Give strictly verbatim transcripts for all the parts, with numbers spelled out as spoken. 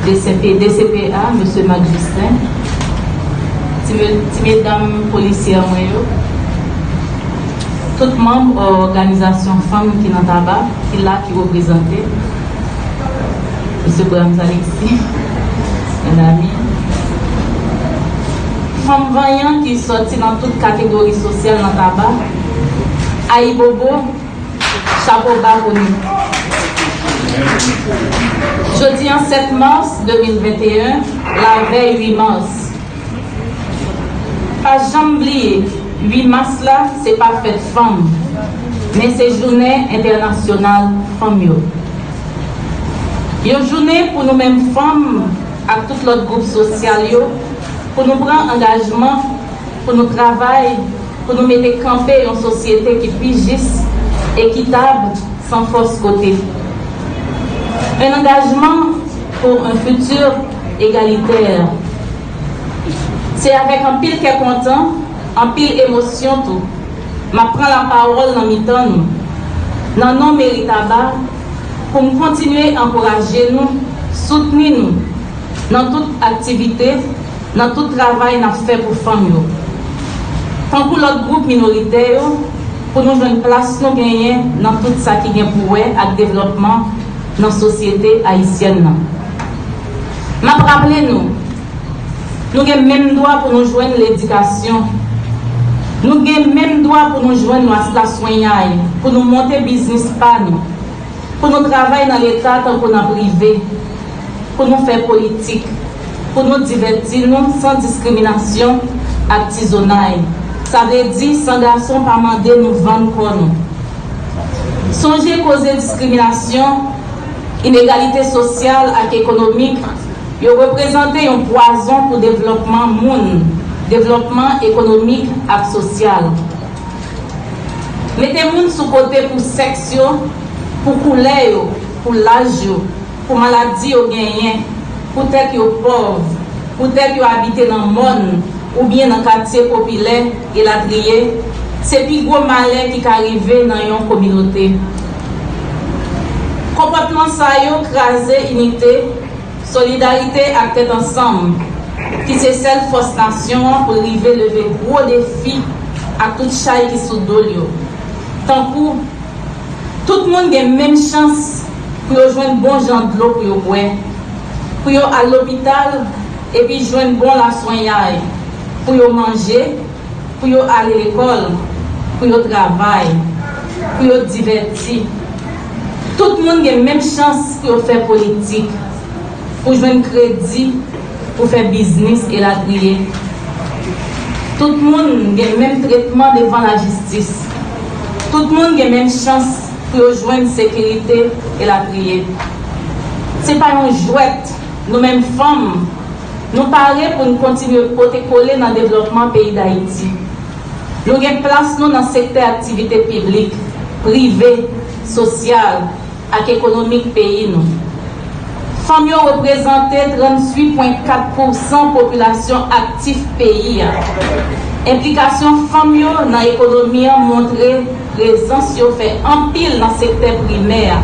D C P, D C P A, mesye Marc Justin, ti me-, ti medam polisyè mwen yo, tout manm òganizasyon fanm ki nan Taba, ki la, ki reprezante, mesye Brahms Alexis, Nandami, fanm vanyan ki sòti nan tout kategori sosyal nan Taba, ayibobo, chapo ba pou nou. Jodi an, sèt mas de mil venteyen, lavèy uit mas. Pa janm bliye, uit mas la, se pa fèt fanm, men se jounen entènasyonal fanm yo. Yon jounen pou nou menm fanm ak tout lòt gwoup sosyal yo, pou nou pran angajman, pou nou travay, pou nou mete kanpe yon sosyete ki pi jis, ekitab, san fòs kote. Un engagement pour un futur égalitaire. Se avèk anpil kè kontan, anpil emosyon tou, m ap pran lapawòl nan mitan nou, nan non Meri Taba, pou m kontinye ankouraje nou, soutni nou nan tout aktivite, nan tout travay n ap fè pou fanm yo. Tankou lòt gwoup minoritè yo, pou nou jwenn plas nou genyen nan tout sa ki gen pou wè ak devlòpman nan sosyete ayisyèn nan. M ap raple nou, nou gen menm dwa pou nou jwenn ledikasyon. Nou gen menm dwa pou nou jwenn laswenyay, pou nou monte biznis pa nou, pou nou travay nan Leta tankou nan prive, pou nou fè politik, pou nou divèti nou san diskriminasyon ak tizonnay. Sa vle di, san gason pa mande nou vann kò nou. Sonje koze diskriminasyon, inegalite sosyal ak ekonomik yo reprezante yon pwazon pou devlòpman moun, devlòpman ekonomik ak sosyal. Mete moun sou kote pou sèks yo, pou koulè yo, pou laj yo, pou maladi yo genyen, poutèt yo pòv, poutèt yo abite nan mòn oubyen nan katye popilè, elatriye, se pi gwo malè ki ka rive nan yon kominote. Konpòtman sa yo kraze inite, solidarite ak tèt ansanm, ki se sèl fòs nasyon an pou l rive leve gwo defi ak tout chay ki sou do l yo. Tankou, tout moun gen menm chans pou yo jwenn bon jan dlo pou yo bwè, pou yo al lopital epi jwenn bon laswenyay, pou yo manje, pou yo ale lekòl, pou yo travay, pou yo divèti. Tout moun gen menm chans pou yo fè politik, pou jwenn kredi, pou fè biznis, elatriye. Tout moun gen menm tretman devan lajistis. Tout moun gen menm chans pou yo jwenn sekirite, elatriye. Se pa yon jwèt, nou menm fanm, nou pare pou n kontinye pote kole nan devlòpman peyi Dayiti. Nou gen plas nou nan sektè aktivite piblik, prive, sosyal ak ekonomik peyi nou. Fanm yo reprezante tranntuit pwen kat pousan popilasyon aktif peyi a. Enplikasyon fanm yo nan ekonomi an montre prezans yo fè anpil nan sektè primè a,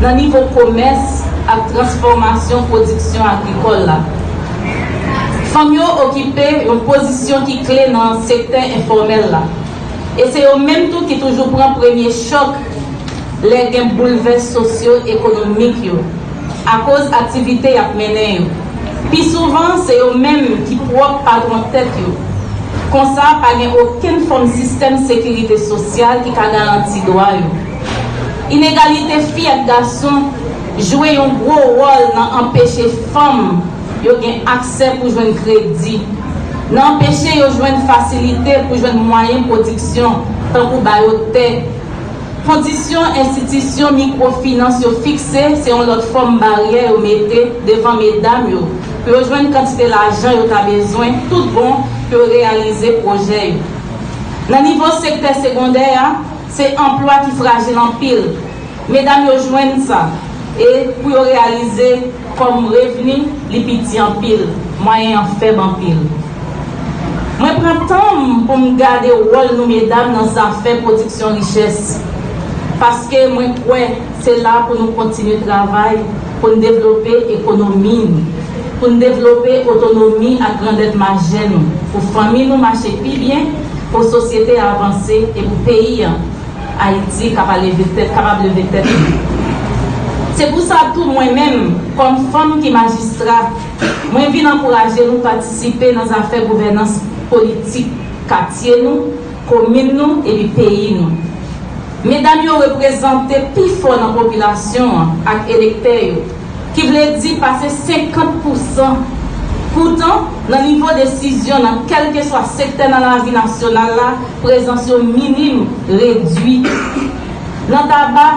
nan nivo komès ak transfòmasyon pwodiksyon agrikòl la. Fanm yo okipe yon pozisyon ki kle nan sektè enfòmèl la. E se yo menm tou ki toujou pran premye chòk lè gen boulvès sosyo-ekonomik yo, akoz aktivite y ap mennen yo. Pi souvan, se yo menm ki pwòp patwon tèt yo. Konsa, pa gen okenn fòm sistèm sekirite sosyal ki ka garanti dwa yo. Inegalite fi ak gason jwe yon gwo wòl nan anpeche fanm yo gen aksè pou jwenn kredi, nan anpeche yo jwenn fasilite pou jwenn mwayen pwodiksyon, tankou ba yo tè. Kondisyon enstitisyon mikwofinans yo fikse se yon lòt fòm baryè yo mete devan medam yo pou yo jwenn kantite lajan yo ta bezwen tout bon pou yo reyalize pwojè yo. Nan nivo sektè segondè a, se anplwa ki frajil anpil. Medam yo jwenn sa, e pou yo reyalize kòm revni, li piti anpil, mwayen an fèb anpil. Mwen pran tan m pou m gade wòl nou medam nan zafè pwodiksyon richès, paske mwen kwè se la pou nou kontinye travay pou n devlope ekonomi nou, pou n devlope otonomi ak grandèt majè nou, pou fanmi nou mache pi byen, pou sosyete a avanse e pou peyi an, Ayiti, kapab leve tèt, kapab leve tèt li. Se pou sa tou mwen menm, kòm fanm ki majistra, mwen vin ankouraje nou patisipe nan zafè gouvènans politik katye nou, komin nou epi peyi nou. Medam yo reprezante pi fò nan popilasyon an ak elektè yo, ki vle di pase senkant pousan. Poutan, nan nivo desizyon nan kèlkeswa sektè nan lavi nasyonal la, prezans yo minim, redui. Nan Taba,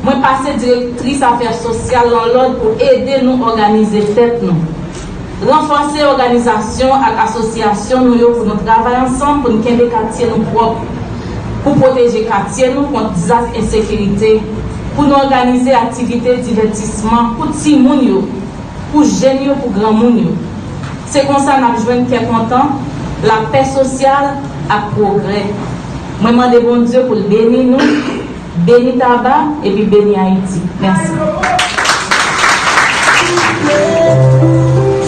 mwen pase direktris afè sosyal lan lòd pou ede nou òganize tèt nou. Ranfòse òganizasyon ak asosyasyon nou yo pou nou travay ansanm pou n kenbe katye nou pwòp, pou pwoteje katye nou kont dezas ensekirite, pou nou òganize aktivite divètisman pou timoun yo, pou jèn yo, pou granmoun yo. Se konsa n ap jwenn kè kontan, lapè sosyal ak pwogrè. Mwen mande Bondye pou l beni nou, beni Taba epi beni Ayiti. Mèsi.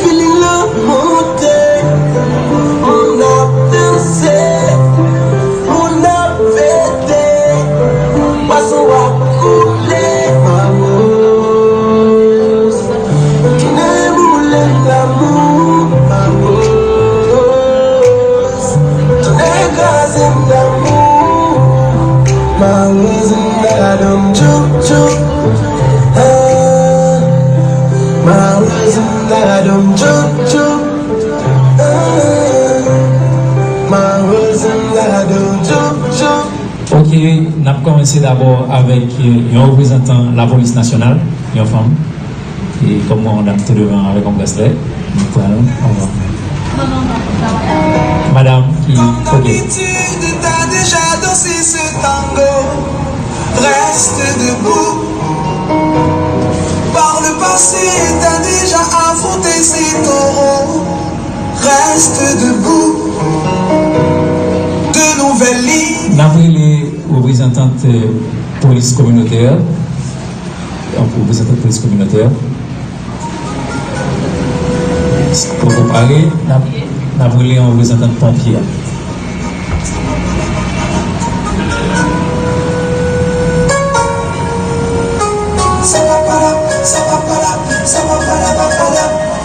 Feeling lan monte, moun ap danse, moun ap fete, bwason ap koule, mamos. Tounen boule m damou, mamos. Tounen kraze m damou, mawozo m nan ladan m tchoup tchoup. Ah, mawozo m nan ladan m tchoup tchoup. Ah, mawozo m nan ladan m tchoup tchoup. Ok, n ap kòmanse dabò avèk, eh, yon reprezantan Lapolis Nasyonal, yon fanm. E kòm mwen, yon dam tou devan avèk yon braslè, nou pran l anvan. Madam ki, ok. Kòm dabitid, t'as déjà dansé ce tango. Reste debout. Par le passé, t'as déjà affronté ces taureaux. Reste debout. De nouvelles lignes. N ap rele reprezantant, eh, polis kominotè, reprezantant polis kominotè. Poko pare, n ap, n ap rele yon reprezantant ponpye a.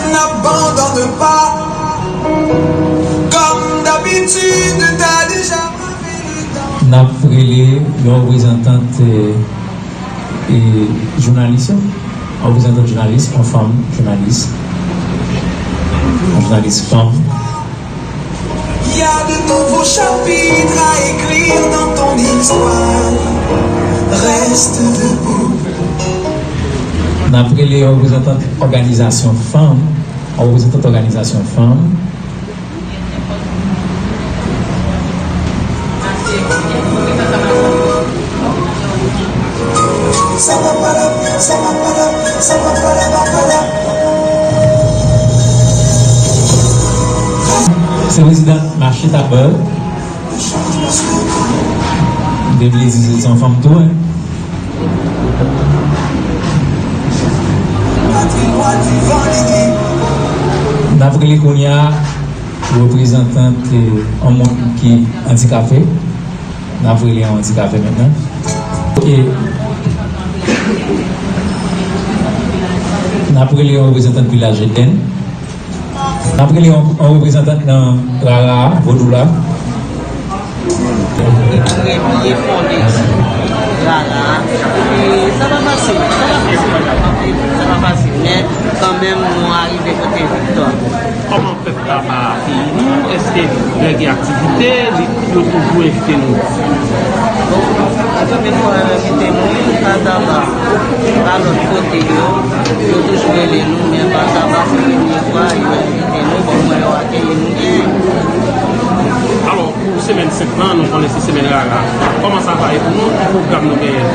N abandonne pas. Comme d'habitude, t'as déjà bravé le danger. N ap rele yon reprezantant, eh, e, jounalis yo, yon reprezantant jounalis, yon fanm jounalis, yon jounalis fanm. Il y a de nouveaux chapitres à écrire dans ton histoire. Reste debout. N ap rele yon reprezantant òganizasyon fanm, yon reprezantant òganizasyon fanm. Se prezidan mache Taba. M te vle di se yon fanm tou, wi. N ap rele kounye a reprezantant, eh, yon moun ki andikape. N ap rele yon andikape mentnan. Ok. N ap rele yon reprezantant vilaj Edèn. N ap rele yon, yon reprezantant nan rara a, vodou la. Epi fondasyon rara a. E sa pa fasil, sa pa fasil, sa pa fasil, men kanmenm nou arive pote viktwa. Kòman pèp Taba a akeyi nou? Èske lè gen aktivite, li, yo toujou envite nou? Bon, premye fwa yo envite nou, wi, pa Taba. Pa lòt kote yo, yo toujou rele nou, men pa Taba, se premye fwa yo envite nou, bon, mwen yo akeyi nou byen. Alò, pou semèn sèt lan, nou konnen se semèn rara. Kòman sa va ye pou nou? Ki pwogram nou genyen?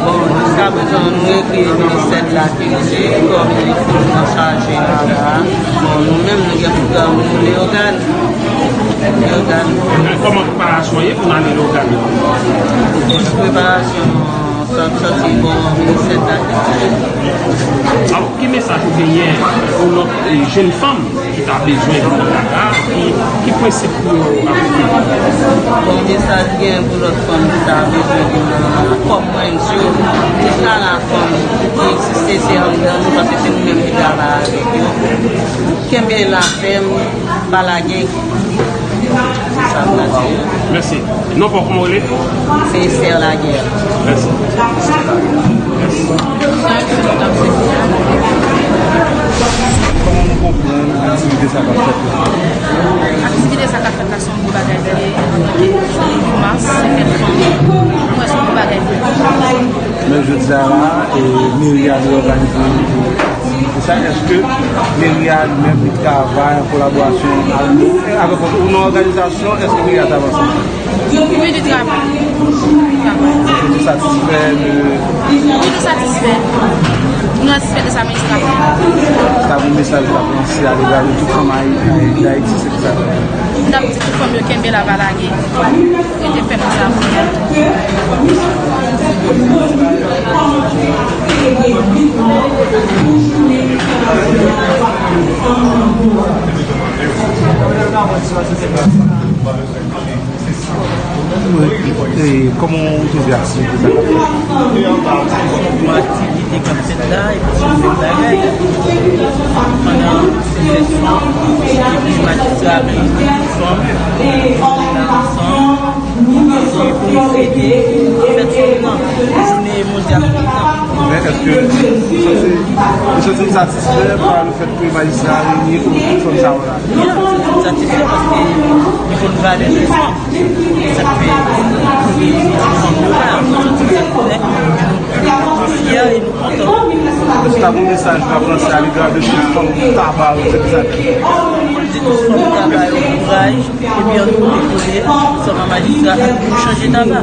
Bon, jiskaprezan, nou ekri ministè de la kilti, kòm li fò nan chaje rara. Bon, nou menm, nou gen pwogram nou, Leyogàn. Leyogàn. Kòman preparasyon ye pou n ale Leyogàn? Bon, preparasyon Sa ap sòti bò Minisè Kilti. Alò, ki mesaj ou genyen pou lòt, eh, jèn fanm ki ta bezwen vin nan Daka, ki, ki prensip pou yo aplike? Bon, mesaj gen pou lòt fanm ki ta bezwen vin nan, kòm mwen, m di yo, jis la la fanm ki egziste, se anndan nou, paske se nou menm ki travay avèk yo. Kenbe la fèm, pa lage. Se sa m ta di yo. Mèsi. Non pa w, kòman w rele? Se Esther Laguerre. Mèsi. Mèsi. Kòman nou konprann aktivite sa k ap fèt la? Aktivite sa k ap fèt la se yon gwo bagay, se, se mas, se fèt fanm. Mwen, se yon gwo bagay pou mwen. Men jodi a la, e, meri a dwe òganize yon aktivite sa. Èske meri a li menm li travay an kolaborasyon avèk, avèk ou nan òganizasyon? Èske meri a travay ansanm? Wi, li travay. Li travay. Èske nou satisfè de... Wi, nou satisfè. Nou satisfè de sa meri a fè. Sa bon mesaj w ap lanse alega de tout fanm Ayi-, Ayi-, Dayiti, se ki sa? M t ap di tout fanm yo kenbe la, pa lage. Rete fèm nan sa pou nou. E, kòman w twouve aktivite sa k ap fèt? Bon aktivite k ap fèt la, epi se yon bèl bagay. Pandan se fèt fanm, epi majistra a vle envite tout fanm, nou la ansanm, epi pou nou fete fèt fanm nan, jounen mondyal fanm nan. Men èske ou santi, ou santi w satisfè pa le fèt ke majistra a reyini pou tout fanm sa yo la? Wi, m santi m satisfè paske li konn valè jèn fanm. Se sa k fè nou santi nou satisfè, nou fyè e nou kontan. Èske w ta gen yon mesaj w ap lanse alega de tout fanm Taba yo, se ki sa? Pou di tout fanm Taba yo kouraj, epi ann kote kole ansanm ak majistra a pou nou chanje Taba.